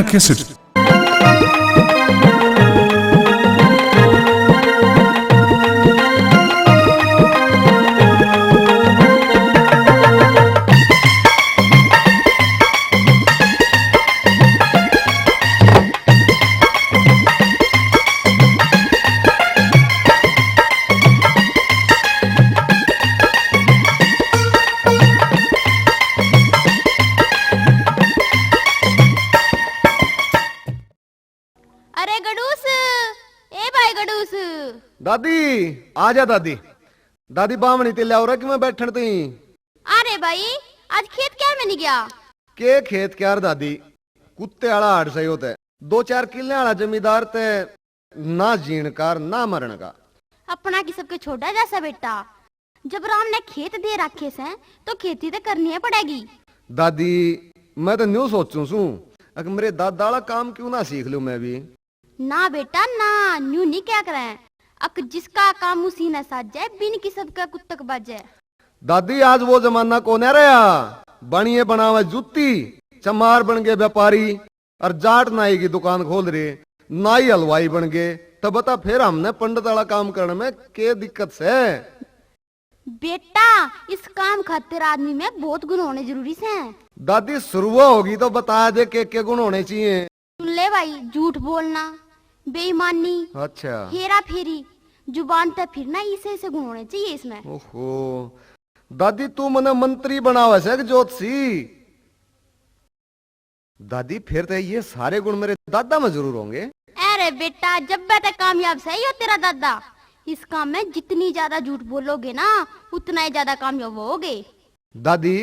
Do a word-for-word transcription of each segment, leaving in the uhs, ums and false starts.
कैसेट। अरे गडूस, ए भाई गडूस। दादी, आ जा दादी। दादी, बामणी ते ल्याओ रे कि मैं बैठण ती। अरे भाई, आज खेत क्या में नहीं गया? के खेत क्या रे दादी, कुत्ते आला हाड़ सही होते। दो चार किले आला जमींदार ते ना जीण का, ना मरण का। अपना की सबके छोड़ा जैसा बेटा, जब राम ने खेत दे रखे सै, तो खेती तो करनी ही पड़ेगी। दादी, मैं तो न्यू सोचूं सूं, अक मेरे दादा वाला काम क्यों ना सीख लूं मैं भी? ना बेटा, ना, न्यू नहीं क्या करें। अक जिसका काम उसी ने साजे, बिन की सबका कुत्तक बाजे। दादी, आज वो जमाना कोन्या रहा, बनिए बनावे जूती, चमार बन गए व्यापारी, और जाट नाई की दुकान खोल रहे, नाई हलवाई बन गए, तो बता फिर हमने पंडित वाला काम करने में के दिक्कत से? बेटा, इस काम खातिर आदमी में बहुत गुण होने जरूरी से। दादी, शुरुआत होगी तो बता दे के के गुण होने चाहिए। सुन ले भाई, झूठ बोलना, बेईमानी, अच्छा। हेरा फेरी, जुबान ते फिरना, इसे इसे गुण होने चाहिए इसमें। ओहो, दादी, तू मने मंत्री बनावे से कि ज्योतिषी? दादी, फिर तो ये सारे गुण मेरे दादा में जरूर होंगे। अरे बेटा, जब तक कामयाब सै यो तेरा दादा, इस काम में जितनी ज्यादा झूठ बोलोगे ना, उतना ही ज्यादा कामयाब होगे। दादी,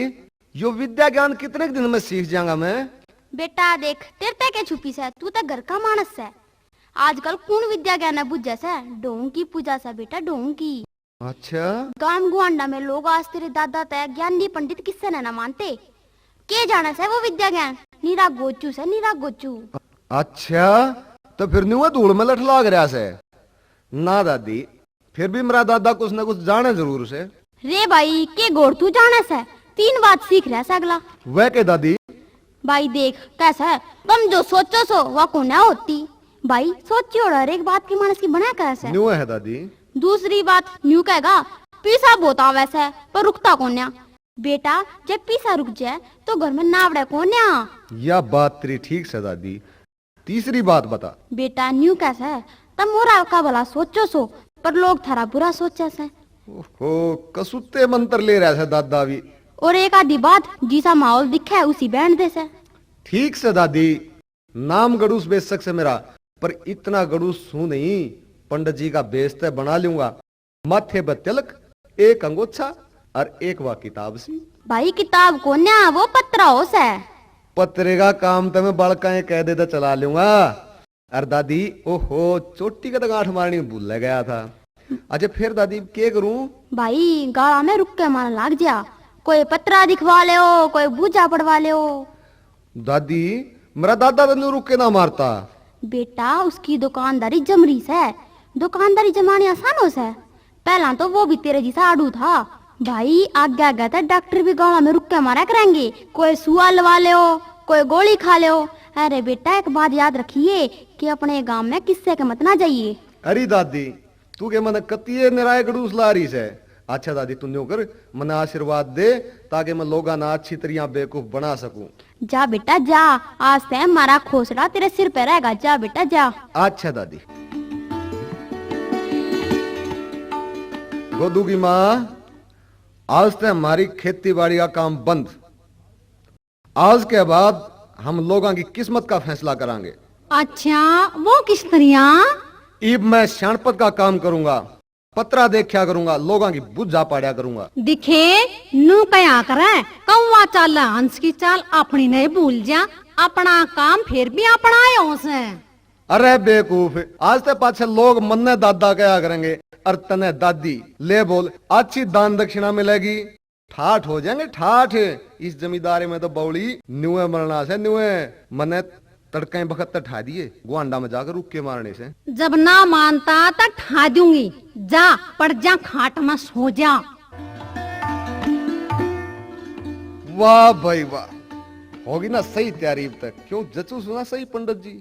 यो विद्या ज्ञान कितने दिन में सीख जाऊंगा मैं? बेटा देख, तेरे ते के छुपी सै, तू तो घर का मानस सै। आजकल कौन विद्या ज्ञान है बुझे सै? ढोंग की पूजा सै बेटा, ढोंग की। अच्छा। गांव गुआंडा में लोग आज तेरे दादा तै ज्ञानी पंडित किस्से ने ना मानते। के जाने से वो विद्या ज्ञान? नीरा गोचू से, नीरा गोचू। अच्छा, तो फिर न्यू धूल में लठ लाग रहा से? ना दादी, फिर भी मेरा दादा कुछ ना कुछ जाने जरूर से। रे भाई, के घोर तू जाने से? तीन बात सीख रहा से अगला। वह के दादी? भाई देख, कैसा है? तुम जो सोचो सो, वह कोन्या होती। भाई, सोची और हर एक बात के मानस की बना करे से। न्यू है दादी। दूसरी बात, न्यू कहेगा, पीसा बहुत आवे से, पर रुकता कोन्या। बेटा, जब पीसा रुक जाए, तो घर में नावड़े कोन्या। या बात तेरी ठीक से दादी। तीसरी बात बता। बेटा, न्यू कैसा है? तुम मोरा का भला सोचो सो, पर लोग थारा बुरा सोचे से। ओहो, कसूते मंत्र ले रहा है दादा भी। और एक आधी बात, जिसा माहौल दिखे, उसी बहन दे से। ठीक से दादी, नाम गड़ूस बेशक से मेरा, पर इतना गड़ूस सूं नहीं, पंडित जी का बेस तै बना लूंगा। माथे पे तिलक, एक अंगोछा और एक वा किताब सी। भाई, किताब कोन्या, वो पत्रा हो से। पत्रे का काम तो मैं बड़का ये कह देता चला लूंगा। अरे दादी, ओहो, चोटी का तो गांठ मारनी भूल गया था। अच्छा फिर दादी, के करूं? भाई, गाला में रुक के मारन लाग जा। कोई पत्रा दिखवा ले, कोई बूझा पड़वा ले। दादी, मेरा दादा तो न्यू रुक के ना मारता। बेटा, उसकी दुकानदारी जम रही से। दुकानदारी जमानी आसान हो से? पहला तो वो भी तेरे जैसा आड़ू था। भाई, आगे आगे तो डॉक्टर भी गाला में रुक के मारा करेंगे। कोई सुआ लवा ले, कोई गोली खा ले। अरे बेटा, एक बात याद रखिए कि अपने गांव में किस्से के मत ना जाइए। अरे दादी, तू के मने कतिये निराय गड़ूस ला रही से? अच्छा दादी, तू न्यू कर, मने आशीर्वाद दे, ताकि मैं लोगा ना अच्छी तरियां बेवकूफ बना सकूं। जा बेटा जा, आज तै हमारा खोसड़ा तेरे सिर पे रहेगा। जा बेटा जा। अच्छा दादी। गोदू की माँ, आज तै हमारी खेती बाड़ी का काम बंद। आज के बाद हम लोगों की किस्मत का फैसला करांगे। अच्छा, वो किस तरियां? इब मैं स्याणपत का काम करूंगा, पत्रा देखा करूंगा, लोगों की बुझा पाड़ा करूंगा। दिखे, नू कया करे, कौवा चाल हंस की चाल, अपनी नहीं भूल जा, अपना काम फिर भी अपना आयो से। अरे बेवकूफ, आज ते पाछे लोग मन्ने दादा कया करेंगे और तने दादी। ले बोल, अच्छी दान दक्षिणा मिलेगी। ठाठ हो जाएंगे, ठाठ। इस जमींदारी में तो बौली न्यूए मरना से, न्यूए। मने तड़के बखत तक ठा दिए, गुआंडा में जाकर रुक के मारने से। जब ना मानता तो ठा दूंगी। जा, पड़ जा खाट में, सो जा। वाह भाई वाह, होगी ना सही तैयारी अब तक? क्यों, जचू सुना सही पंडित जी?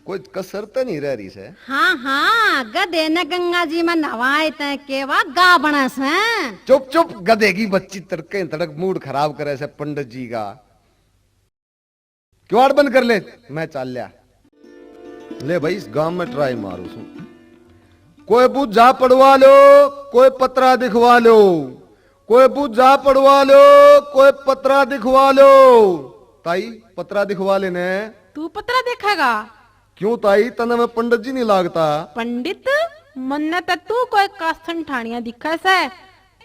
कोई कसर तो नहीं रह रही से? हाँ, हाँ, गधे ने गंगा जी में नवाए तै केवा गा बना से। चुप, चुप, गधे की बच्ची, तड़के तड़क मूड खराब करे से पंडित जी का। किवाड़ बंद कर ले, मैं चाल लिया। ले भाई, इस गांव में ट्राई मारू सू। कोई बूझा पड़वा लो, कोई पतरा दिखवा लो, कोई बूझा पड़वा लो, कोई पतरा दिखवा लो। ताई, पतरा दिखवा लेने। तू पतरा देखेगा? क्यों ताई, तन्ने मैं पंडित जी नहीं लागता? पंडित? मन्ने तो तू कोई कासन ठाणिया दिखे से।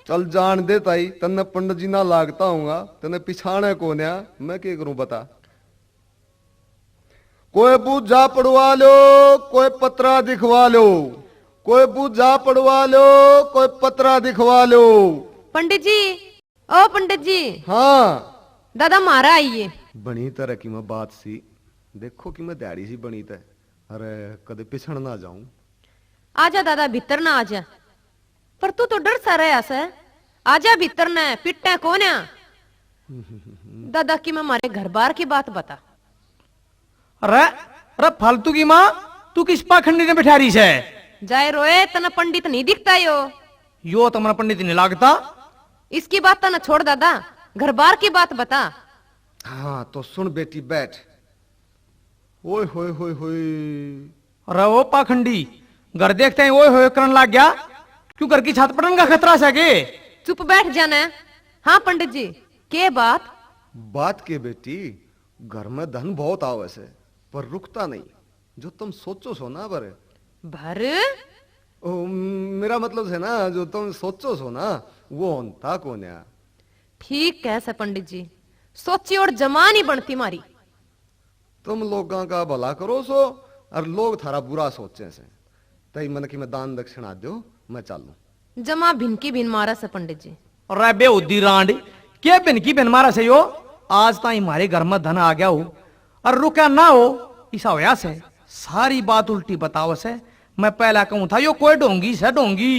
चल जान दे ताई, तन्ने पंडित जी ना लागता हूँगा, तन्ने पिछाणे कोन्या, मैं के करूँ बता। कोई बूझा पड़वा लो, कोई पतरा दिखवा लो, कोई बूझा पड़वा लो, कोई पतरा दिखवा लो। पंडित जी, ओ पंडित जी। हाँ। दादा, म्हारा आइए। बनी तरह की मैं बात सी, देखो कि मैं ध्याड़ी सी बनी तै। अरे, कदे पिछड़ ना जाऊं। आजा दादा, भीतर ना आजा। पर तू तो डर सा रहा से। आजा भीतर ने, पिट्टे कोन्या। दादा, की मैं म्हारे घर बार की बात बता। अरे, अरे फालतू की माँ, तू किस पाखंडी ने बैठा रही से? जाए रोए, तने पंडित नहीं दिखता यो। यो तो मने पंडित नहीं लागता। इसकी बात ना छोड़ दादा, घर बार की बात बता। हाँ तो सुन बेटी, बैठ। ओए होए होए होए। अरे ओ पाखंडी, घर देखते ही ओए होए करन लाग गया। क्यों, घर की छत पड़न का खतरा से के? चुप बैठ जाने। हाँ पंडित जी, के बात? बात के बेटी, घर में धन बहुत आवे से, पर रुकता नहीं। जो तुम सोचो सो ना भर। भर? ओ, मेरा मतलब है ना, जो तुम सोचो सो ना, वो होता कोन्या। ठीक कह से पंडित जी, सोची और जमा नहीं बनती मारी। तुम लोगां का भला करो सो, और लोग थारा बुरा सोचे से। तई मन की मैं दान दक्षिणा दो, मैं चालूं। जमा भिनकी भिन मारा से पंडित जी। अरे बेहूदी रांड, के भिनकी भिन मारा से यो? आज ताई म्हारे घर में धन आ गया हो, और रुका ना हो, इसा होया से, सारी बात उल्टी बतावे से। मैं पहला कहूं था, यो कोई ढोंगी से, ढोंगी।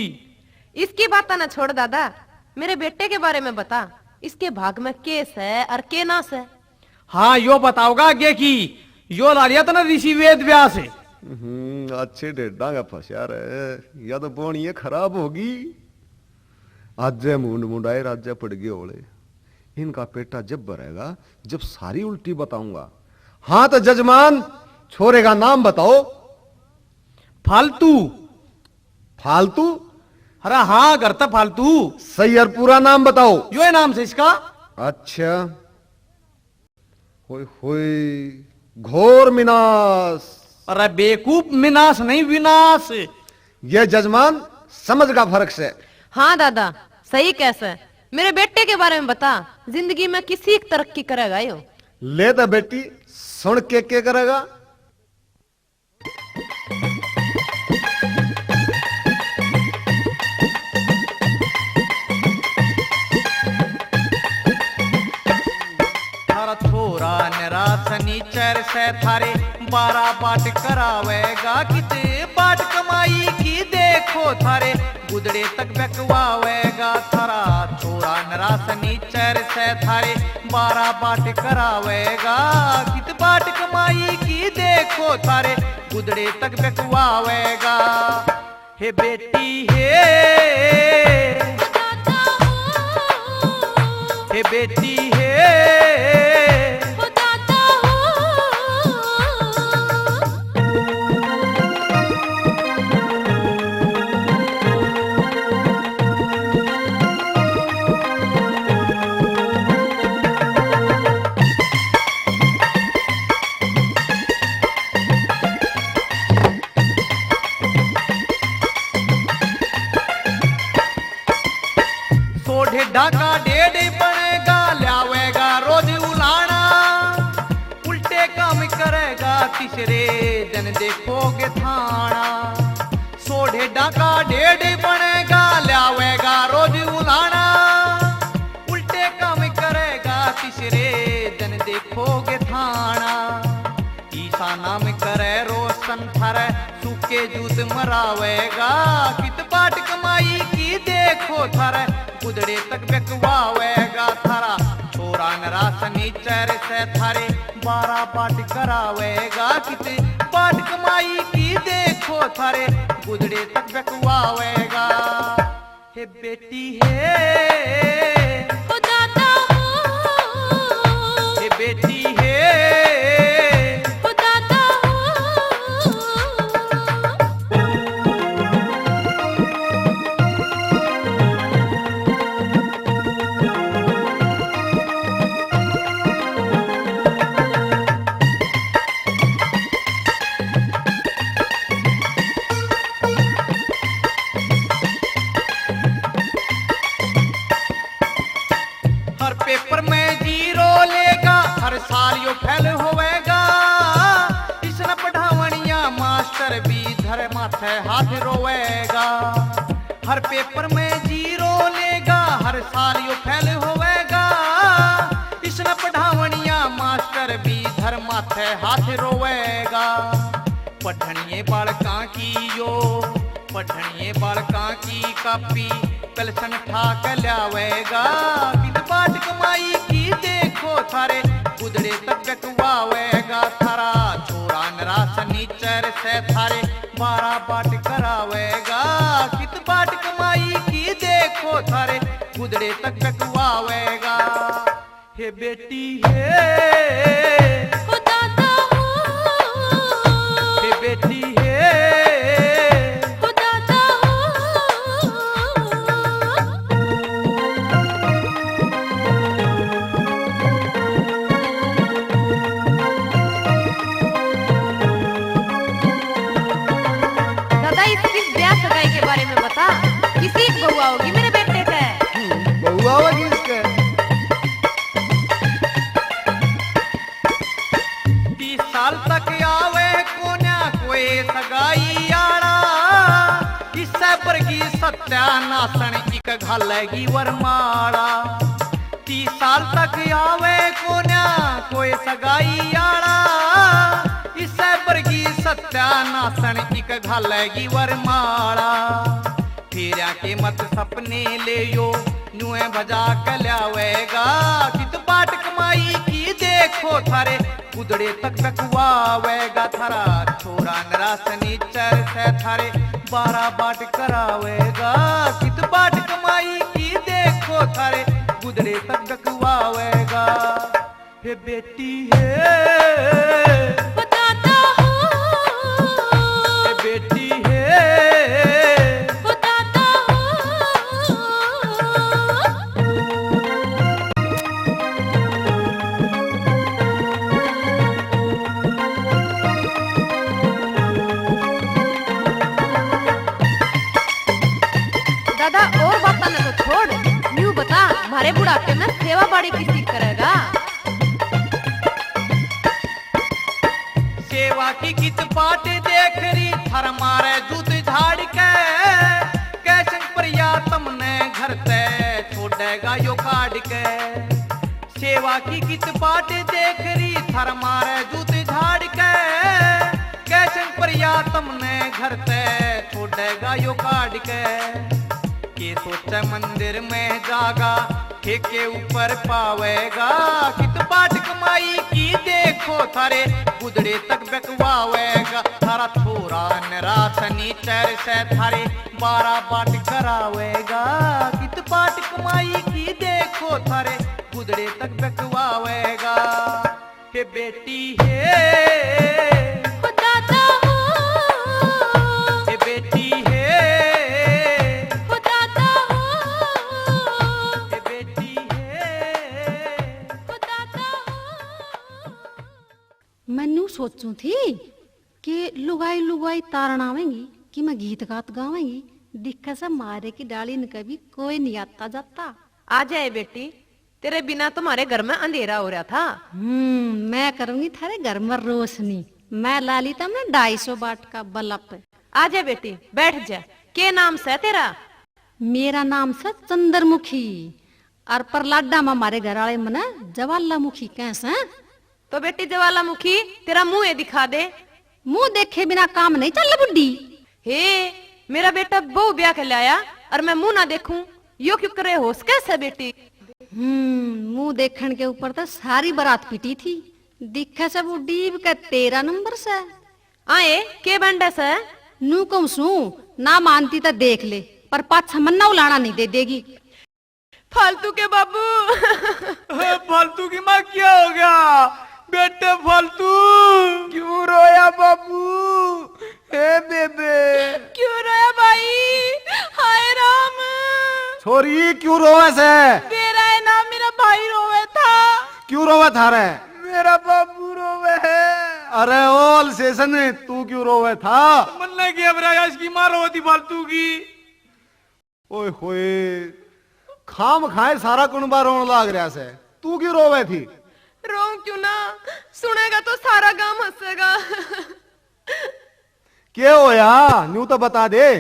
इसकी बात ना छोड़ दादा, मेरे बेटे के बारे में बता, इसके भाग में के से और के ना से? हाँ, यो बताओगा आगे की, यो ला लिया था ना ऋषि वेद व्यास। हम्म, अच्छे डेढ़ा का फंसया रे, या तो बोनी ये खराब होगी। आज जे मुंड मुंडाए, राजा पड़ गए होले। इनका पेटा जब भरेगा, जब सारी उल्टी बताऊंगा। हाँ तो जजमान, छोरे का नाम बताओ। फालतू। फालतू? अरे हाँ, घर तो फालतू। सही और पूरा नाम बताओ। यो है नाम से इसका। अच्छा। होय होय, घोर मिनाश। अरे बेवकूफ, मिनाश नहीं, विनाश। ये जजमान, समझ का फर्क से। हाँ दादा, सही कह से। मेरे बेटे के बारे में बता, जिंदगी में किसी की तरक्की करेगा यो? ले तो बेटी, सुन के, के करेगा। थारा छोरा नरा सनीचर से थारे बारह बाट करावेगा, कित बाट कमाई की देखो थारे गुदड़े तक बेकवावेगा। थारा छोरा नरा सनीचर से थारे बारह बाट करावेगा, कित बाट कमाई की देखो थारे गुदड़े तक बेकवावेगा। हे बेटी हे, हे बेटी हे। सो ढेडा का डेढ़ बनेगा, ल्यावेगा रोज उलाना। उल्टे काम करेगा, तीसरे दिन देखोगे थाना। सो ढेडा का डेढ़ बनेगा, ल्यावेगा रोज उलाना। उल्टे काम करेगा, तीसरे दिन देखोगे थाना। ईसा नाम करे रोशन थारे, सूखे जूत मरावेगा। कित बाट कमाई की देखो थारे, गुदड़े तक बेकवावेगा। थारा छोरा नरा सनीचर से थारे कित बाट कमाई की देखो थारे गुदड़े तक बिकवावेगा। हे बेटी हे, ओ दादा हो, हे बेटी हे, ओ दादा हो। हर पेपर में जीरो लेगा, हर साल यो फेल होवेगा। इसने पढ़ावणिया मास्टर भी धर माथे हाथ रोवेगा। हर पेपर में जीरो लेगा, हर साल यो फेल होवेगा। इसने पढ़ावणिया मास्टर भी धर माथे हाथ रोवेगा। पढ़निए बालकां की यो, पढ़निए बालकां की कापी पेलसन ठाक ल्यावेगा। कित बाट कमाई की देखो थारे गुदड़े तक बिकवावेगा। थारा छोरा नरा सनीचर से थारे बारह बाट करावेगा। कित बाट कमाई की देखो थारे गुदड़े तक बिकवावेगा। हे बेटी हे, ओ दादा हो, हे बेटी हे, ओ दादा हो। दादा, इस, इस ब्याह सगाई के बारे में बता, किसी की बहू आओगी मेरे बेटे के? हम्म, बहू आओगी इसके। तीस साल तक आवे कोन्या कोई सगाई आला, इससे बरगी सत्यानाशन इक घालेगी वरमाला। तीस साल तक आवे कोन्या कोई सगाई आला, इससे बरगी सत्यानाशन इक घालेगी वरमाला। फेरिया के मत सपने ले यो, न्यूए भजा के ल्यावेगा। कित बाट कमाई की देखो थारे गुदड़े तक बिकवावेगा। थारा छोरा नरा सनीचर से थारे बारह बाट करावेगा। कित बाट कमाई की देखो थारे गुदड़े तक बिकवावेगा। हे बेटी हे, ओ दादा हो, हे बेटी हे, ओ दादा हो। दादा, और बातां ने तो छोड़, न्यू बता, म्हारे बुढ़ापे में सेवा बाड़ी किसी करेगा? सेवा की कित बाट देख रही, थर मारे जूत झाड़ के, कैसन प्रिया तमने घर ते छोड़ेगा यो काढ़ के। सेवा की कित बाट देख रही, थर मारे जूत झाड़ के, कैसन प्रिया तमने घर ते छोड़ेगा यो काढ़ के। के सोचे मंदिर में जागा, ठेके ऊपर पावेगा। कित बाट कमाई की देखो थारे गुदड़े तक बिकवावेगा। थारा छोरा नरा सनीचर से थारे बारह बाट करावेगा। कित बाट कमाई की देखो थारे गुदड़े तक बिकवावेगा। हे बेटी हे, ओ दादा हो, हे बेटी हे, ओ दादा हो, हे बेटी हे, ओ दादा हो। मैं न्यू सोचूं थी कि लुगाई लुगाई तारण आवेंगी कि मैं गीत गात गावेंगी, दिखे से मारे की डाली न कभी कोई नहीं आता जाता। आ जाए बेटी, तेरे बिना तुम्हारे घर में अंधेरा हो रहा था। हम्म, मैं करूंगी थारे घर में रोशनी। मैं ला ली तमने ढाई सौ वाट का बल्ब। आ जा बेटी, बैठ जा। के नाम से तेरा? मेरा नाम से चंद्रमुखी। और प्रलाडा में हमारे घर वाले मने ज्वालामुखी कह से। तो बेटी ज्वालामुखी, तेरा मुंह ए दिखा दे। मुंह देखे बिना काम नहीं चल बुड्ढी। हे, मेरा बेटा बहू ब्याह के लाया और मैं मुंह ना देखूं, यो क्यों करे होश कैसे बेटी? हम्म, मुंह देखण के ऊपर तो सारी बारात पिटी थी, दिखे से वो डीब के तेरा नंबर से। आए, के बंडे से? नू कहूं सू, ना मानती तो देख ले, पर पाछा मन्ना उलाना नहीं दे देगी। फालतू के बाबू। ए, फालतू की माँ, क्या हो गया बेटे? फालतू क्यों रोया बाबू? हे बेबे। क्यों रोया भाई? हाय राम। छोरी, क्यों रोवे से? बेरा है ना, मेरा भाई रोवे था। क्यों रोवे था रे? मेरा बाबू रोवे है। अरे ओ अलसेसन, तू क्यों रोवे था? मन्ने की अब रहा, इसकी माँ रोती फालतू की। ओए होए, खाम खाए सारा कुणबा रोण लाग रहा से, तू क्यों रोवे थी? रोऊं क्यों ना, सुनेगा तो सारा गांव हंसेगा। के होया, न्यू तो बता दे।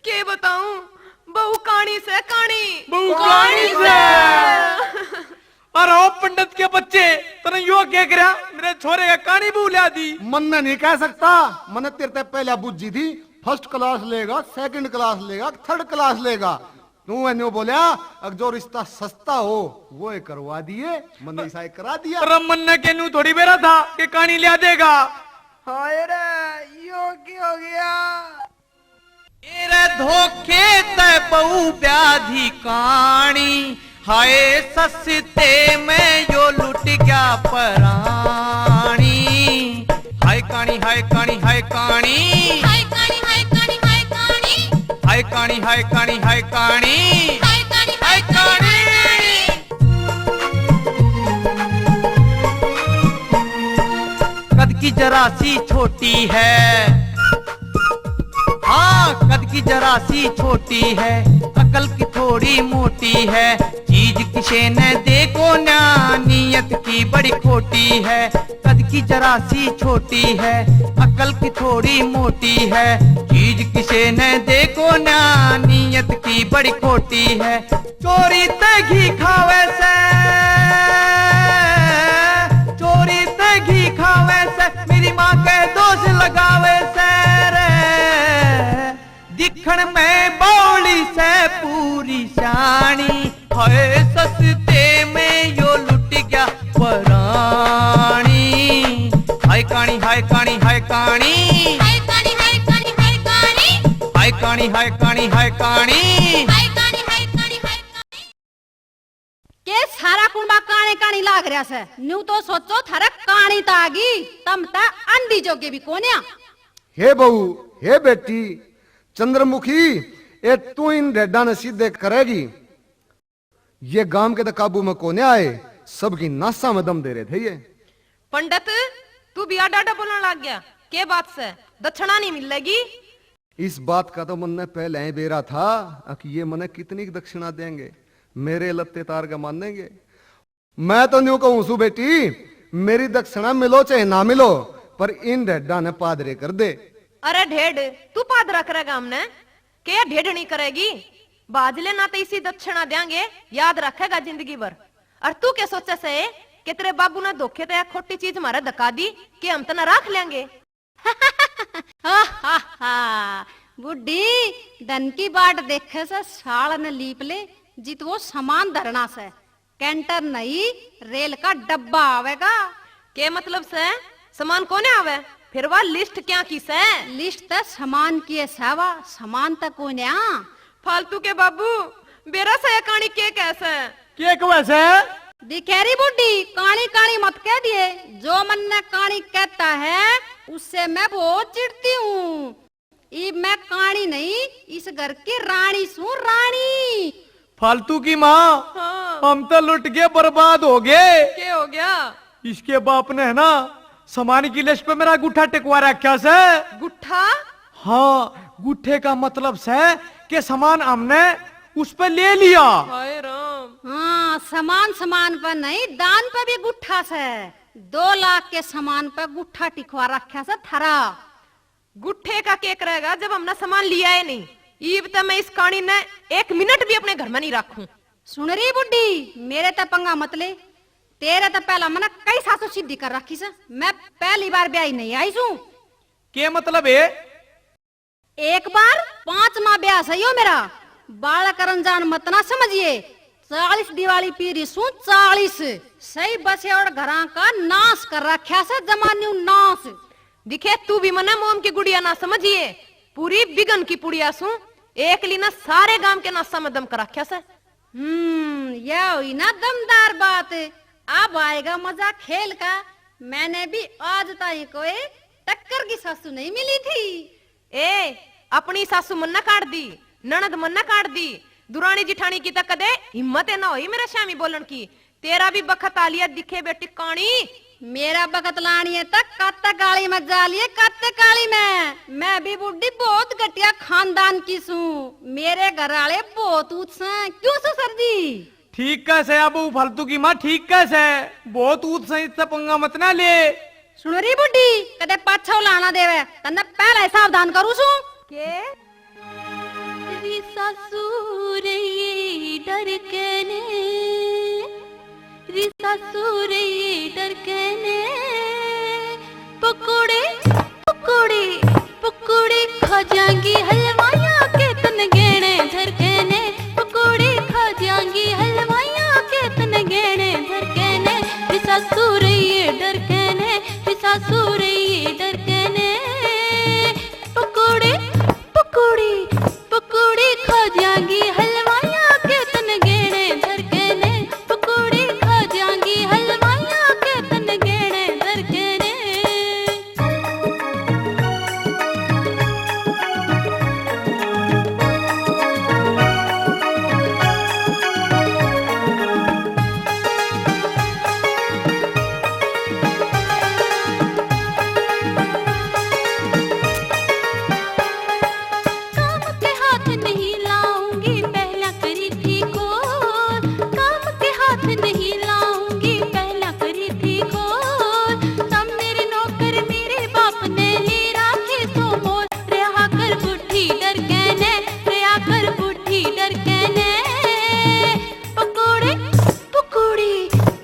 के बताऊं, बहू काणी से, काणी। बहू काणी से। अरे ओ पंडित के बच्चे, तने यो के करया? मेरे छोरे का काणी बहू ल्या दी। मन्ने नहीं कह सकता, मन्ने तेरे ते पहले बुझी थी, फर्स्ट क्लास लेगा, सेकंड क्लास लेगा, थर्ड क्लास लेगा। तू है न्यू बोल्या, अगर जो रिश्ता सस्ता हो, वो ही करवा दिए, मन्ने ऐसा ही करा दिया। अरे मन्ने के न्यू थोड़ी बेरा था कि काणी ल्या देगा। हाय रे, यो की हो गया? तेरे धोखे ते बहू ब्याधी काणी, हाय सस्ते में यो लुट गया पराणी। हाय काणी, हाय काणी, हाय काणी। हाय काणी, हाय काणी, हाय काणी। हाय काणी, हाय काणी, हाय काणी। हाय काणी, हाय काणी, हाय काणी। कद की जरा सी छोटी है, हाँ, कद की जरा सी छोटी है, अकल की थोड़ी मोटी है। चीज किसे ने देखो ना, नीयत की बड़ी खोटी है। कद की जरा सी छोटी है, अकल की थोड़ी मोटी है। चीज किसे ने देखो ना, नीयत की बड़ी खोटी है। चोरी ते घी खावे से, चोरी ते घी खावे से, मेरी माँ के दोष लगावे से रे। दिखण में बावली से पूरी शानी, हाय सस्ते में यो लुट गया परानी। हाय काणी, हाय काणी, हाय काणी। हाय काणी, हाय काणी, हाय काणी। हाय काणी, हाय काणी, हाय काणी। हाय काणी, हाय काणी, हाय काणी। के सारा कुणबा काणी काणी लाग रहा से? न्यू तो सोचो, थारे काणी तो आ गई, तम तो आंधी जोगे भी कोन्या। हे बहू, हे बेटी चंद्रमुखी, ए तू इन ढेडा ने सीधे करेगी। ये गांव के तो काबू में कोन्या आए, सबकी नासा में दम दे रहे थे ये। पंडित, तू भी आडा आडा बोलने लग गया, के बात से? दक्षिणा नहीं मिलेगी? इस बात का तो मन्ने पहले ही बेरा था कि ये मने कितनी दक्षिणा देंगे। मेरे लत्ते तार के मानेंगे? मैं तो न्यू कहूं सू बेटी, मेरी दक्षिणा मिलो चाहे ना मिलो, पर इन ढेडा ने पादरे कर दे। अरे ढेड, तू पादरा करेगा हमने? के ढेडनी करेगी? बाज ले ना तो इसी दक्षिणा देंगे, याद रखेगा जिंदगी भर। और तू के सोचे से कि तेरे बाबू ने धोखे ते खोटी चीज मारे धका दी कि हम तना राख लेंगे? हा, हा, हा। बुढ़ी, धन की बाट देखे से साल न लीप ले, जित वो सामान धरना से। कैंटर नहीं, रेल का डब्बा आवेगा। के मतलब से? सामान कोने आवे? फिर वा लिस्ट क्या की से? लिस्ट त सामान की है सावा, सामान त कोने आ। फालतू के बाबू, बेरा से ये कहानी के कह से? के कहवे से? दिखेरी बुड्ढी, काणी काणी मत कह दिए, जो मन ने काणी कहता है, उससे मैं बहुत चिढ़ती हूँ। इब मैं काणी नहीं, इस घर की राणी सूं, राणी। फालतू की माँ, हाँ। हम तो लुट के बर्बाद हो गए। के हो गया? इसके बाप ने है ना, सामान की लिस्ट पे मेरा गुट्ठा टिकवा रखा से। गुट्ठा? हाँ, गुट्ठे का मतलब से कि सामान हमने उस पे ले लिया। हाय राम। हाँ, सामान, सामान पर नहीं, दान पे भी गुट्ठा से। दो लाख के सामान पे गुट्ठा टिकवा रखा से थारा। गुट्ठे का के करेगा जब हमने सामान लिया ही नहीं। ईब तो मैं इस काणी ने एक मिनट भी अपने घर में नहीं रखूं। सुन रही बुड्ढी, मेरे ते पंगा मत ले। तेरे ते पहला मने कई सासू सीधी कर रखी से। मैं पहली बार ब्याही नहीं आई सूं। के मतलब है? एक बार पांचवा ब्याह सही हो मेरा। बालक रंजान मत ना समझिए, चालीस दिवाली पी रही सूं, चालीस। सही बसे और घरां का नाश कर रख्या से जमान्यू नाश। दिखे, तू भी मन्ने मोम की गुड़िया ना समझिए, पूरी बिगन की पुड़िया सूं। एकली ना सारे गांव के नाशा में दम कर रख्या से। हम्म, या हुई ना दमदार बात। अब आएगा मजा खेल का। मैंने भी आज ताई कोई टक्कर की सासू नहीं मिली थी। ए, अपनी सासू मन्ना काट दी, ननद मन्ना काट दी, दुरानी जिठानी की तक कदे हिम्मत ए ना होई मेरे सामी बोलन की। तेरा भी बखत आ लिया दिखे बेटी काणी। मेरा बखत लानी है तक कत्ते काली में जा लिए, कत्ते काली में। मैं भी बूढ़ी बहुत घटिया खानदान की सूं। मेरे घर वाले बहुत ऊंच सै। क्यों ससुर जी? ठीक कह सै, अब फालतू की माँ ठीक कह सै, बहुत ऊंच सै, इससे पंगा मत ना ले। सुन री बुड्ढी, कदे पाछो लाना देवे, तन्ने पहला ही सावधान करूं सूं। के? री सासू रे डर के ने, री सासू रे डर के ने, पकोड़े, पकोड़े, पकोड़े खा जाएंगी हलवाइयाँ के तन गहने धर के ने, पकोड़े खा जाएंगी हलवाइयाँ के तन गहने धर के ने, री सासू रे डर के ने, री सासू रे डर के ने, पकोड़े, पकोड़े, पकोड़े खा जाएंगी हलवाइयाँ के तन गहने धर के ने, पकोड़े खा जाएंगी हलवाइयाँ के तन गहने धर के ने। काम पे हाथ नहीं लाऊंगी, पहला करी थी खोल। काम पे हाथ नहीं लाऊंगी, पहला करी थी खोल। तब मेरे नौकर मेरे बाप ने ले राखे सो मोल। रहा कर बूढ़ी डर के ने, रहा कर बूढ़ी डर के ने। पकोड़े, पकोड़े,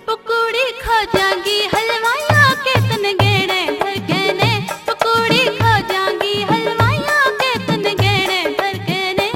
पकोड़े खा जाएंगी हलवाइयाँ के तन गहने धर के ने, पकोड़े खा जाएंगी हलवाइयाँ के तन गहने धर के ने।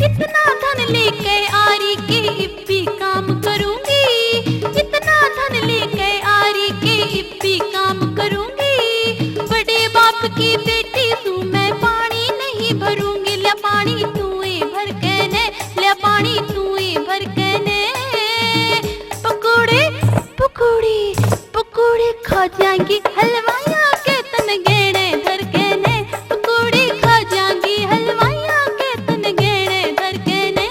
इतना धन लेके आरी के इब्बी काम करूंगी, इतना धन लेके आरी के इब्बी काम करूंगी। बड़े बाप की बेटी सूं मैं पानी नहीं भरूंगी, ले पानी तू ही भर के ने, ले पानी तू ही भर के ने। पकोड़े, पकोड़े, पकोड़े खा जाएंगी हलवाइयाँ के तन गहने धर के ने, पकोड़े खा जाएंगी हलवाइयाँ के तन गहने धर के ने।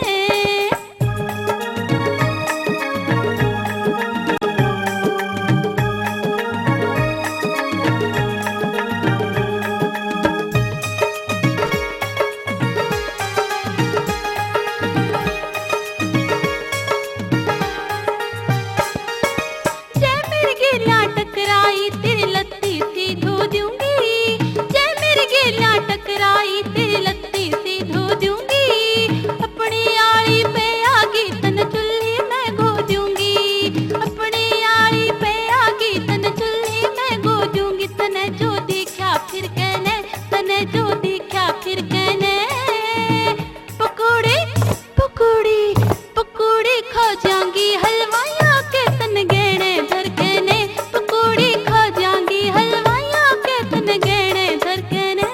जै मेरे गेल्या टकराई तेरी लत्ती सी धो दूंगी, जै मेरे गेल्या टकराई तेरी लत्ती सी धो दूंगी। अपनी आली पे आगी तन चुल्ली में गो दूंगी, अपनी आली पे आगी तन चुल्ली में गो दूंगी। तने जो देखा फिर कहने, तने जो देखा फिर कहने। पकोड़े, पकोड़े, पकोड़े खा जाएंगी हलवाइयाँ के तन गहने धर के ने, पकोड़े खा जाएंगी हलवाइयाँ के तन गहने धर के ने।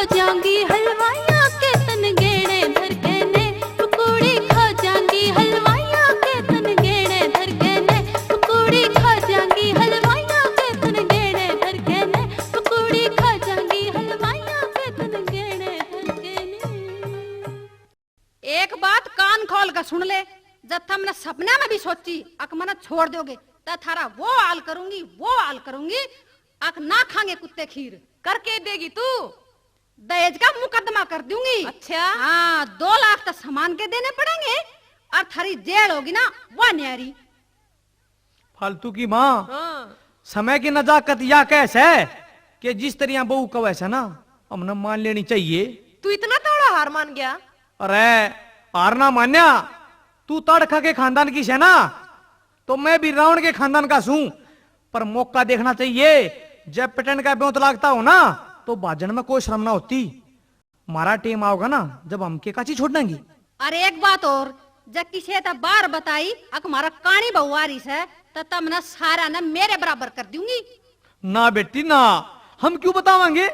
जाऊंगी हलवाइयां के तन गेणे धर के ने, पकौड़ी खा जाऊंगी हलवाइयां के तन गेणे धर के ने, पकौड़ी खा जाऊंगी हलवाइयां के तन गेणे धर के ने, पकौड़ी खा जाऊंगी हलवाइयां के तन गेणे धर के ने। एक बात कान खोल के सुन ले, जब थमने सपने में भी सोची अक मने छोड़ दोगे, तो थारा वो हाल करूंगी, वो हाल करूंगी, अक ना खांगे कुत्ते खीर। करके देगी तू? दहेज का मुकदमा कर दूंगी। अच्छा। हाँ, दो लाख तो सामान के देने पड़ेंगे और थारी जेल होगी ना, वह न्यारी। फालतू की माँ। हाँ। समय की नजाकत या कह सै कि जिस तरिया बहू कवे सै ना, हमने मान लेनी चाहिए। तू इतना तगड़ा हार मान गया? अरे, हार ना मान्या, तू ताड़खा के खानदान की सै ना, तो मैं भी रावण के खानदान का सूं। पर मौका देखना चाहिए, जब पटन का ब्योंत लागता हो ना, तो भाजन में कोई शर्म ना होती। म्हारा टेम आओगा ना, जब हम के काची छोड़ देंगे। अरे एक बात और, जब किसे ते बाहर बताई अक म्हारा काणी बहू आ रही सै, तो तमने सारा ने मेरे बराबर कर दूंगी। ना बेटी ना, हम क्यों बतावांगे,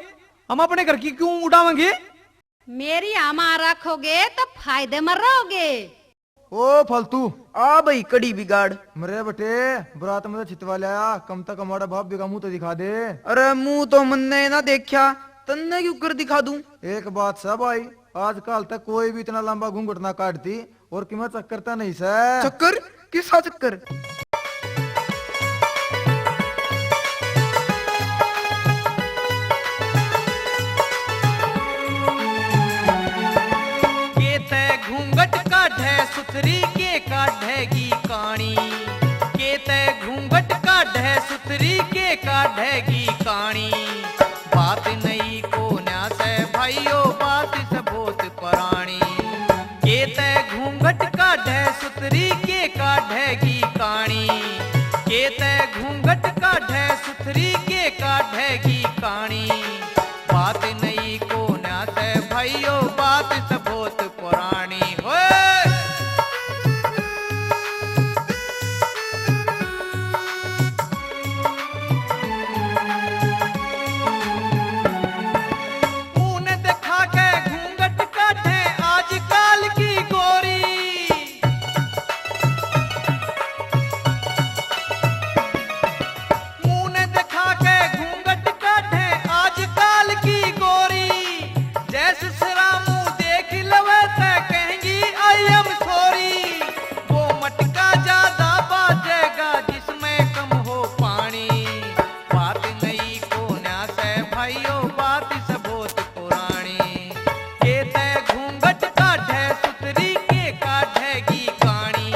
हम अपने घर की क्यों उड़ावांगे? मेरी आमा रखोगे तो फायदे में रहोगे। ओ फालतू, आ भाई कड़ी बिगाड़। मरे बटे, बरात में तो छितवा लाया, कम तक हमारा बाप बेगा मुंह तो दिखा दे। अरे मुंह तो मन्ने ना देखा, तन्ने क्यों कर दिखा दूं? एक बात सै भाई, आजकल तक कोई भी इतना लंबा घूंघट ना काटती और कि मैं चक्कर तो नहीं सै। चक्कर? किसा चक्कर? के तै घूंघट काढै सुथरी के काढैगी काणी, के तै घूंघट काढै सुथरी के काढैगी काणी। बात नहीं कोन्या सै भाइयों, बात सै बहुत पुरानी। के तै घूंघट काढै सुथरी के काढैगी काणी, के तै घूंघट काढै सुथरी के काढैगी काणी। बात नहीं कोन्या सै भाइयों, बात सै बहुत पुरानी। होए। मुंह ने दिखा के घूंघट काढै आजकल की गोरी। मुंह ने दिखा के घूंघट काढै आजकल की गोरी। जै ससुरा मुंह देख लवे तै कहेंगी I am sorry। वो मटका ज्यादा बाजेगा जिसमें कम हो पानी। बात नई कोन्या सै भाइयों, बात सै बहुत पुरानी। के तै घूंघट काढै सुथरी के काढैगी काणी,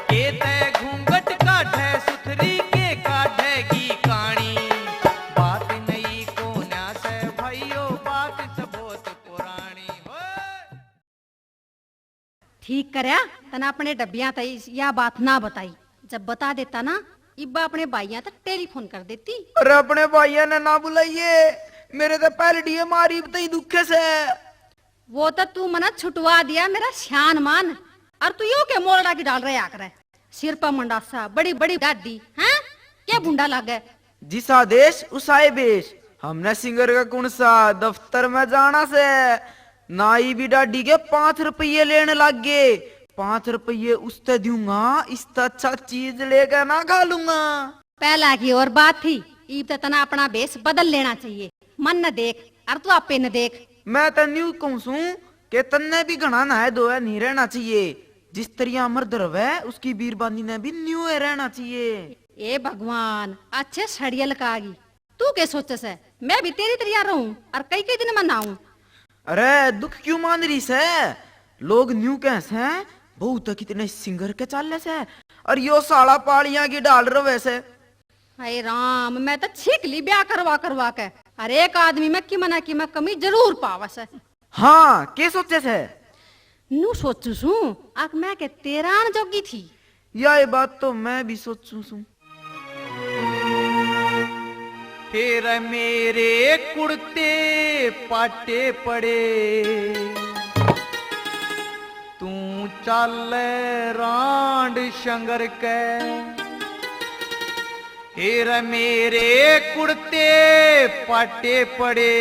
के तै घूंघट काढै सुथरी के काढैगी काणी। बात नई कोन्या सै भाइयों, बात सै बहुत पुरानी। हो। ठीक करया, तने अपने डब्बियां तई या बात ना बताई। जब बता देता ना, इब्बा अपने भाइयां तक टेलीफोन कर देती। अरे अपने भाइयां ने ना बुलाइए, मेरे तो पैलड़ी है, मारी भी तई दुखे से। वो तो तू मना छुटवा दिया मेरा श्यान मान, और तू यो के मोरड़ा की डाल रहे आकर सिर पर मंडासा, बड़ी बड़ी डाडी, हैं? के भुंडा लागे? जिसा देश उसाए बेश। हमने सिंगर का कौन सा दफ्तर में जाना से? नाई भी डाडी के पाँच रुपये लेने लग गए। पाँच रुपये उसते दूंगा, इससे अच्छा चीज लेके ना खा लूंगा। पहला की और बात थी, ईब तो तना अपना भेष बदल लेना चाहिए। मन न देख, और तू आपे न देख। मैं तो न्यू कहूं सूं के तन्ने भी घना नहाए धोए नहीं रहना चाहिए। जिस तरिया मर्द रवे, उसकी बीरबानी ने भी न्यू है रहना चाहिए। ए भगवान, अच्छे सड़ियल का आ गई। तू के सोचे से? मैं भी तेरी तरिया रहूं और कई कई दिन में नहाऊं। अरे, दुख क्यों मान रही से? लोग न्यू कह से, बहू तो कितने सिंगर के चाले से, और यो साला पालियां की डाल रवे से। हाय राम, मैं तो छीक ली ब्याह करवा करवा के। हर एक आदमी में किमे ना किमे कमी जरूर पावे से। हाँ, के सोचे से? न्यू सोचू सूं, आक मैं के तेरान जोगी थी। या ये बात तो मैं भी सोचू सूं। फिर मेरे कुर्ते पाटे पड़े, तू चाल रांड शंगर के। फिर मेरे कुर्ते पाटे पड़े,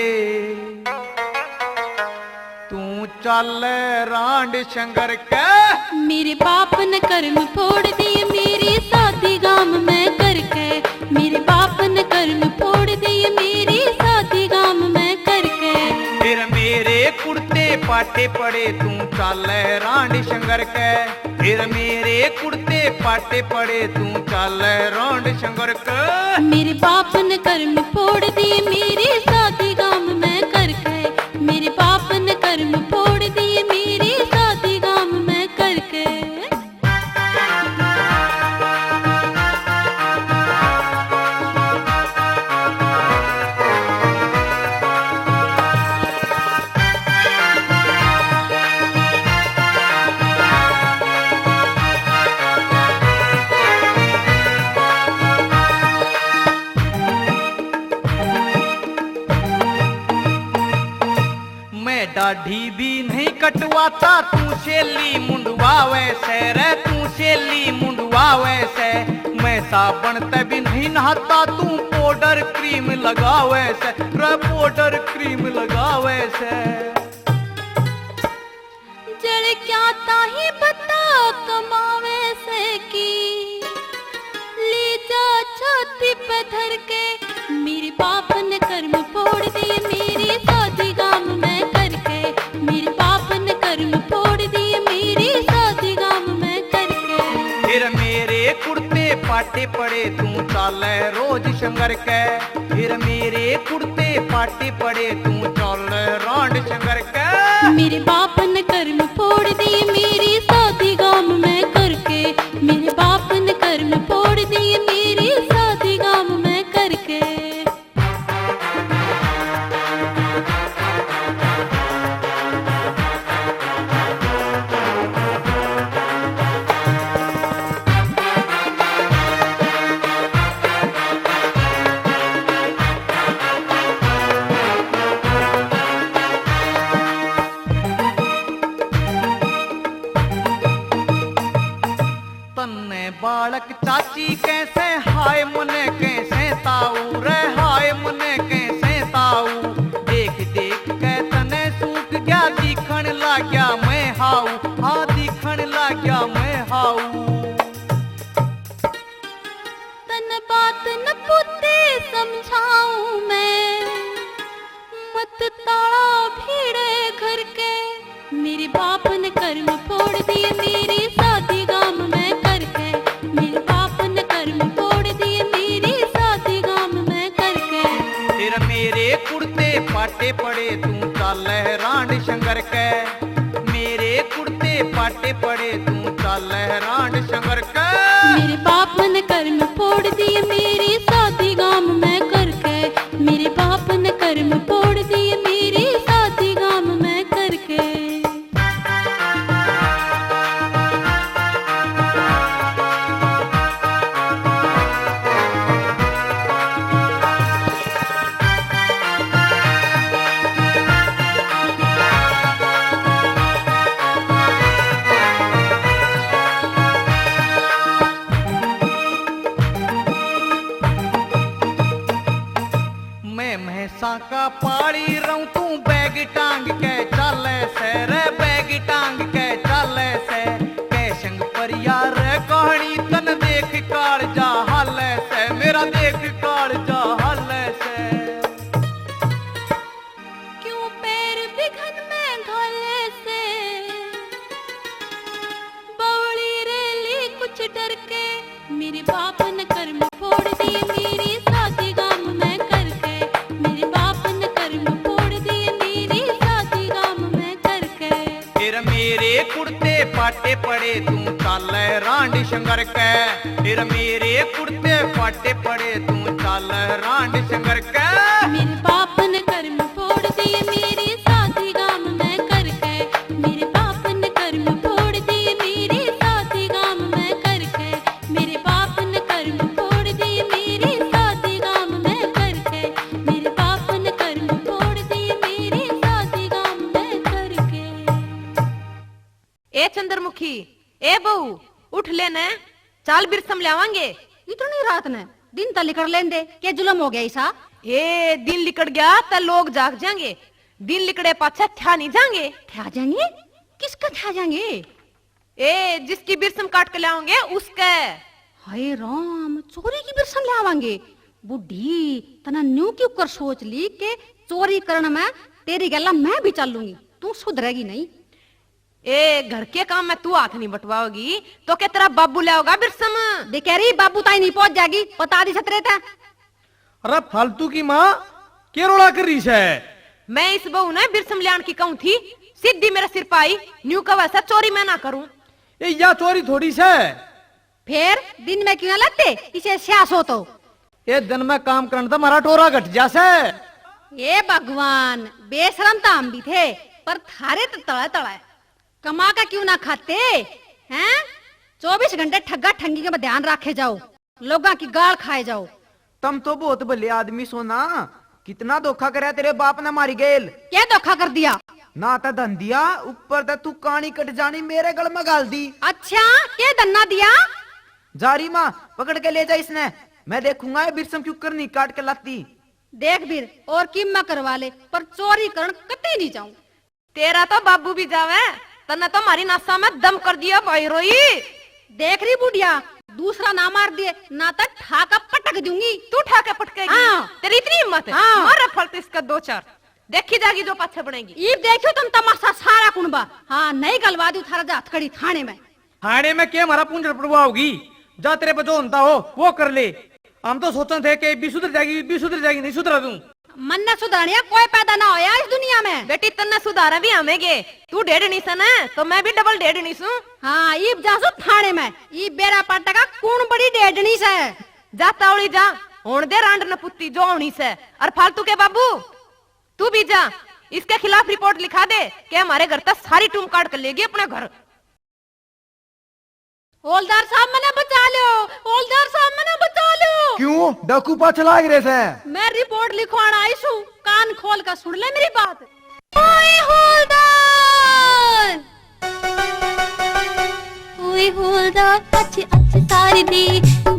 चाले रांड शंकर के। मेरे बाप ने कर्म फोड़ दिए मेरी शादी गाम में करके। मेरे बाप ने कर्म फोड़ दिए मेरी शादी गाम में करके। फिर मेरे कुर्ते पाटे पड़े तू चाले रांड शंकर के। फिर मेरे कुर्ते पाटे पड़े तू चाले रांड शंकर के। मेरे बाप ने कर्म फोड़ दिए मेरी शादी गाम में करके। मेरे बाप ने कर्म फोड़ दिए मेरी शादी गाम में करके। मैं दाढ़ी भी नहीं कटवाता, तू सेली मुंडवावे से रे, तू सेली मुंडवावे से। मैं साबण ते भी नहीं नहाता, तू पाउडर क्रीम लगावे से रे, पाउडर क्रीम लगावे से। जड़ क्या ताही बता कमावे से की, ले जा छाती पे धर के। मेरे बाप ने कर्म फोड़ दिए मेरी शादी गाम में करके। मेरे बाप ने कर्म फोड़ दिए मेरी शादी गाम में करके। फिर मेरे कुर्ते पाटे पड़े तू चाले रोज शंकर के। फिर मेरे कुर्ते पाटे पड़े तू चाले रांड शंकर के। मेरे बाप ने कर्म फोड़ दिए मेरी शादी गाम में करके। मेरे बाप ने कर्म फोड़ दिए मेरी शादी गाम में करके। तन्ने बालक चाची कैसे, हाय मने कैसे ताऊ रे, हाय मने कैसे ताऊ। देख देख के तने सूख गया दिखण लाग्या मैं हाऊ, हाँ दिखण लाग्या मैं हाऊ। तन बात न पुते समझाऊं मैं, मत ताला भीड़े घर के। मेरे बाप ने कर्म फोड़ दिए मेरी शादी गाम में करके। मेरे बाप ने कर्म फोड़ दिए मेरी शादी गाम में करके। फिर मेरे कुर्ते पाटे पड़े तू चाले रांड शंकर के। मेरे कुर्ते पाटे पड़े तू चाले रांड शंकर के। मेरे बाप ने कर्म फोड़ दिए मेरी शादी गाम में करके। मेरे बाप ने कर्म फोड़ दिए मेरी शादी गाम में करके। मैं भैंसा का पाली रहूं, तू बैग टांग के चाले से रे, बैग टांग के चाले से। कै संग परिया रे कहानी तन देख कालजा हाले से, मेरा देख कालजा हाले से। क्यों पैर बिघन में घाले से, बवली रेली कुछ डर के। मेरे बाप ने कर्म फोड़ दिए मेरी शादी गाम में करके। मेरे बाप ने कर्म फोड़ दिए मेरी शादी गाम में करके। फिर मेरे कुर्ते पाटे पड़े तू चाले रांड शंकर के। फिर मेरे कुर्ते पाटे पड़े तू चाले रांड शंकर के। मेरे बाप ने कर्म फोड़ दिए मेरी शादी गाम में करके। मेरे बाप ने कर्म फोड़ दिए मेरी शादी गाम में करके। मेरे बाप ने कर्म फोड़ दिए मेरी शादी गाम में करके। मेरे बाप ने कर्म फोड़ दिए मेरी शादी गाम में करके। ए चंद्रमुखी, ए बहू, उठ ले ने, चाल बिरसम ल्यावांगे। इतनी रात ने दिन तो लिकड़ लेंदे, के जुलम हो गया इसा? ए, दिन लिकड़ गया तो लोग जाग जाएंगे। दिन लिकड़े पाछे ठा नहीं जाएंगे। ठा जाएंगे? किसका ठा जाएंगे? ए, जिसकी बिरसम काट के लाओगे, उसके। हाय राम, चोरी की बिरसम ले आवांगे? बूढ़ी, तने न्यू क्यों कर सोच ली के चोरी करण में तेरी गैला मैं भी चालूंगी, तू सुधरेगी नहीं। ए, घर के काम में तू हाथ नहीं बटवाओगी, तो के तेरा बाबू ले आओगा बिरसम? दे कह रही, बाबू ताई नहीं पहुंच जाएगी, बता दी सतरे तै। अरे फालतू की माँ, के रोला कर रही सै? मैं इस बहू ने बिरसम ल्याण की कहूं थी, सीधी मेरे सिर पे आई, न्यू कहे सै चोरी मैं ना करूं। ए, या चोरी थोड़ी सै। फिर दिन में क्यों ना लगते इसे स्यास हो तो? ए, दिन में काम करण तो हमारा टोरा घट जा सै। ए भगवान, बेशरम तो हम भी थे, पर थारे तो तला तला है। कमा के क्यों ना खाते हैं? चौबीस घंटे ठग्गा ठंगी के ध्यान रखे जाओ, लोगां की गाल खाए जाओ। तम तो बहुत भले आदमी सो ना, कितना धोखा करया तेरे बाप ने मारी गेल। क्या धोखा कर दिया? ना तो धन दिया, ऊपर तो तू कानी कट जानी मेरे गल में गाल दी। अच्छा, के धन ना दिया? जा रही माँ, पकड़ के ले जा इसने, मैं देखूंगा ये बिरसम क्यों कर नहीं काट के लाती। देख बीर, और कीमा करवा ले, पर चोरी करण कतई नहीं जाऊं। तेरा तो बाबू भी जावे, तन्ने तो मारी नासा में दम कर दिया भाई रोई। देख रही बुढ़िया, दूसरा ना मार दिए ना तो ठा के पटक दूंगी। तू ठा के पटकेगी? हाँ। तेरी इतनी हिम्मत है? हाँ। मार फलते इसका दो चार, देखी जागी जो पाछे बनेगी। इब देखियो तुम तमाशा सारा कुणबा। हाँ, नहीं गलवा दूं थारा जा हथकड़ी थाने में। थाने में के हमारा पूंजड़ पड़वाओगी? जा तेरे पे जो होता हो वो कर ले। हम तो सोचन थे कि भी सुधर जाएगी, भी सुधर जाएगी, नहीं सुधरा तू। मन्ने सुधारनिया कोई पैदा ना होया इस दुनिया में। बेटी, तन्ने सुधारा भी हमेंगे। तू डेढ़नी से ना, तो मैं भी डबल डेढ़नी सूं। हाँ, ईब जा सू थाने में। ईब बेरा पाटा का कौन बड़ी डेढ़नी से? जा तावली जा, होण दे रांड नपुत्ती जो होनी से। और फालतू के बाबू, तू भी जा, इसके खिलाफ रिपोर्ट लिखा दे कि हमारे घर तक सारी टूम काट कर लेगी अपने घर। हवलदार साहब, मने बचा लो। हवलदार साहब, मने बचा लो। क्यों, डाकू पाछे लाग रहे सै? मैं रिपोर्ट लिखवाण आई सूं, कान खोल कर सुन ले मेरी बात। ओए हवलदार, ओए हवलदार, अच्छे अच्छे सारे दे,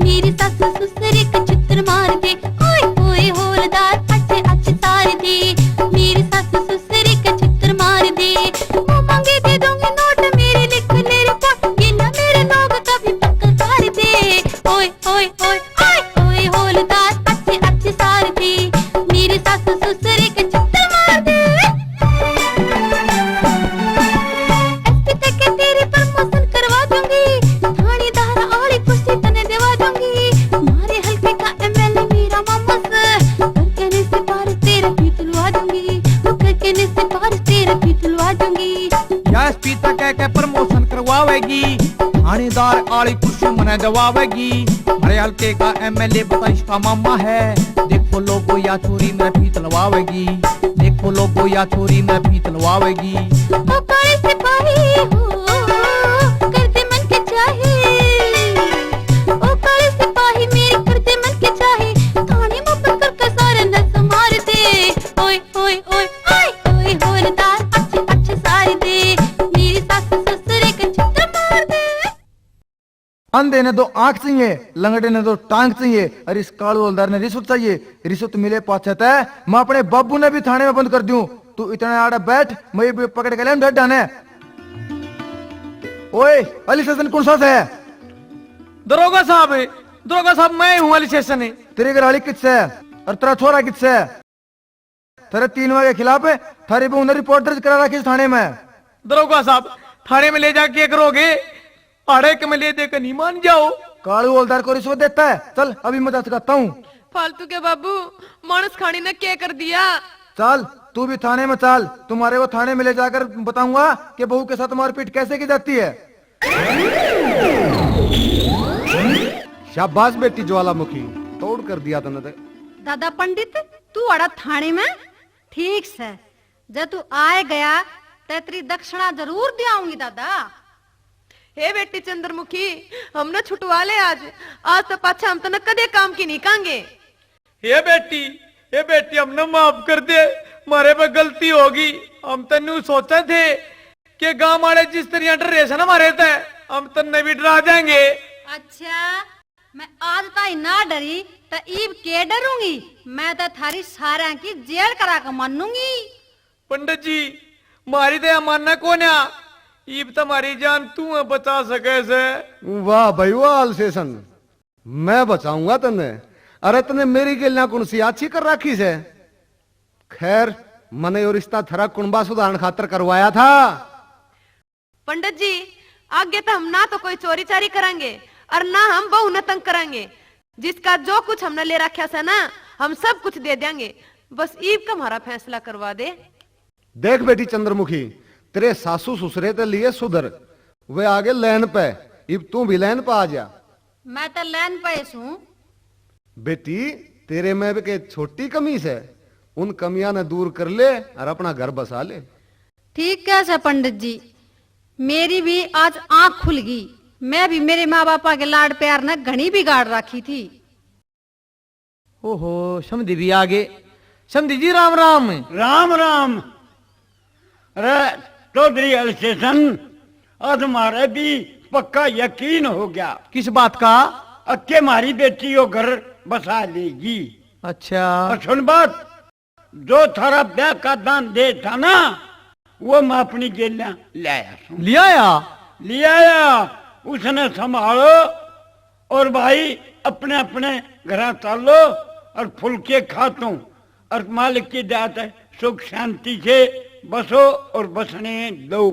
मेरी सासू ससुर एक छुतर मार दे। ओए ओए हवलदार, अच्छे अच्छे सारे दे, मेरी सासू ससुर एक छुतर मार दे। मुंह मांगे दे दूंगी नोट, मेरे लिख ले रिपोर्ट, ये ना मेरे लोग कभी पक्का कर दे। ओए ओए ओए ओए ओए हवलदार, अच्छे अच्छे सार दे, मेरे सासू ससुर एक छुट्टा मार दे। एसपी तक के तेरी प्रमोशन करवा दूंगी, थानेदार आली कुर्सी तने दिवा दूंगी। मारे हल्के का एमएलए मेरा मामा से, घर कहने से पार तेरा भी तुलवा दूंगी, वो घर कहने से पार तेरा भी तुलवा दूंगी। या एसपी तक कह के प्रमोशन करवावेगी, थानेदार आली कुर्सी मने दवावेगी। हमारे हल्के का एमएलए बता इसका मामा है। देखो लोगो या छोरी मेरे फीत लवावेगी, देखो लोगो या छोरी मेरे फीत लवावेगी। ओ काले सिपाही हो, कर दे मन के चाहे। ओ काले सिपाही मेरे कर दे मन के चाहे। थाने में पकड़ के सारे नस मार दे। ओए ओए ओए ओए ओए हवलदार, अच्छे अच्छे सारे दे, मेरी सास ससुर के छुट्टा मार दे। अंधे ने दो आंख चाहिए, लंगड़े ने दो टांग चाहिए, और इस कालू हवलदार ने रिश्वत चाहिए। रिश्वत मिले पाछे तै मैं अपने बाबू ने भी थाने में बंद कर दूं। तू इतने आड़े बैठ, मैं भी पकड़ के ले ढड्डा ने। ओए, अली सेशन कौन सा है? दरोगा साहब, दरोगा साहब, मैं हूँ अली सेशन। तेरी घरवाली कित से और तेरा छोरा कित से? तेरे तीन के खिलाफ थारी बहू ने रिपोर्ट दर्ज करा रखी है थाने में। दरोगा साहब, थाने में ले जाके क्या करोगे? आड़े के में ले दे के नहीं मान जाओ। कालू हवलदार को रिश्वत देता है। चल, अभी मैं दस्तखत हूँ। फालतू के बाबू, मानस खानी ने क्या कर दिया? चल, तू भी थाने में चल, तुम्हारे को थाने में ले जाकर बताऊंगा कि बहू के साथ मारपीट कैसे की जाती है। शाबाश बेटी ज्वालामुखी, तोड़ कर दिया तने तो। दादा पंडित, तू आड़ा थाने में? ठीक से, जब तू आए गया, ते तेरी दक्षिणा जरूर दियाऊंगी दादा। हे बेटी चंद्रमुखी, हमने छुटवा ले आज। आज तो पाछा हम तने कदे काम की नहीं कांगे। हे बेटी, हे बेटी, हमने माफ कर दे, मारे पे गलती होगी। हम तो न्यू सोचे थे कि गांव वाले जिस तरह डरे से ना मारे थे, हम तन्ने भी डरा देंगे। अच्छा, मैं आज ताई ना डरी, तो ईब के डरूंगी? मैं तो थारी सारा की जेल करा के मानूंगी। पंडित जी, म्हारी दया मानना कोन्या, इब तो म्हारी जान तू है बचा सके से। वाह भाई वाह, अलसेसन, मैं बचाऊंगा तन्ने। अरे, तन्ने मेरी गेल्या कौन सी आछी कर राखी से? खैर, मने यो रिश्ता थारा कुणबा सुधारण खातर करवाया था। पंडित जी, आगे तो हम ना तो कोई चोरी चारी करांगे और ना हम बहू ने तंग करांगे। जिसका जो कुछ हमने ले रखा से ना, हम सब कुछ दे देंगे। बस ईब का हमारा फैसला करवा दे। देख बेटी चंद्रमुखी, तेरे सासू ससुरे ते लिए सुधर, वे आगे लाइन पे, इब तू भी लाइन पे आ जा। मैं तो लाइन पे ही सूं। बेटी, तेरे में भी के छोटी कमी से, उन कमियां ने दूर कर ले और अपना घर बसा ले। ठीक कह से पंडित जी, मेरी भी आज आंख खुल गई। मैं भी मेरे माँ बापा के लाड प्यार ने घणी बिगाड़ रखी थी। ओहो, समधी भी आ गए। समधी जी, राम राम। राम राम। अरे चौधरी अलसेसन, आज म्हारे भी पक्का यकीन हो गया। किस बात का? अक्के म्हारी बेटी यो घर बसा लेगी। अच्छा। और सुन बात, जो थारा ब्याह का दान दहेज था ना, वो मैं अपनी गेल्या ले आया सूं। ले आया? ले आया। उसने संभालो और भाई, अपने अपने घरां चालो और फुलके खा तू और मालिक की दया ते सुख शांति से बसो और बसने दो।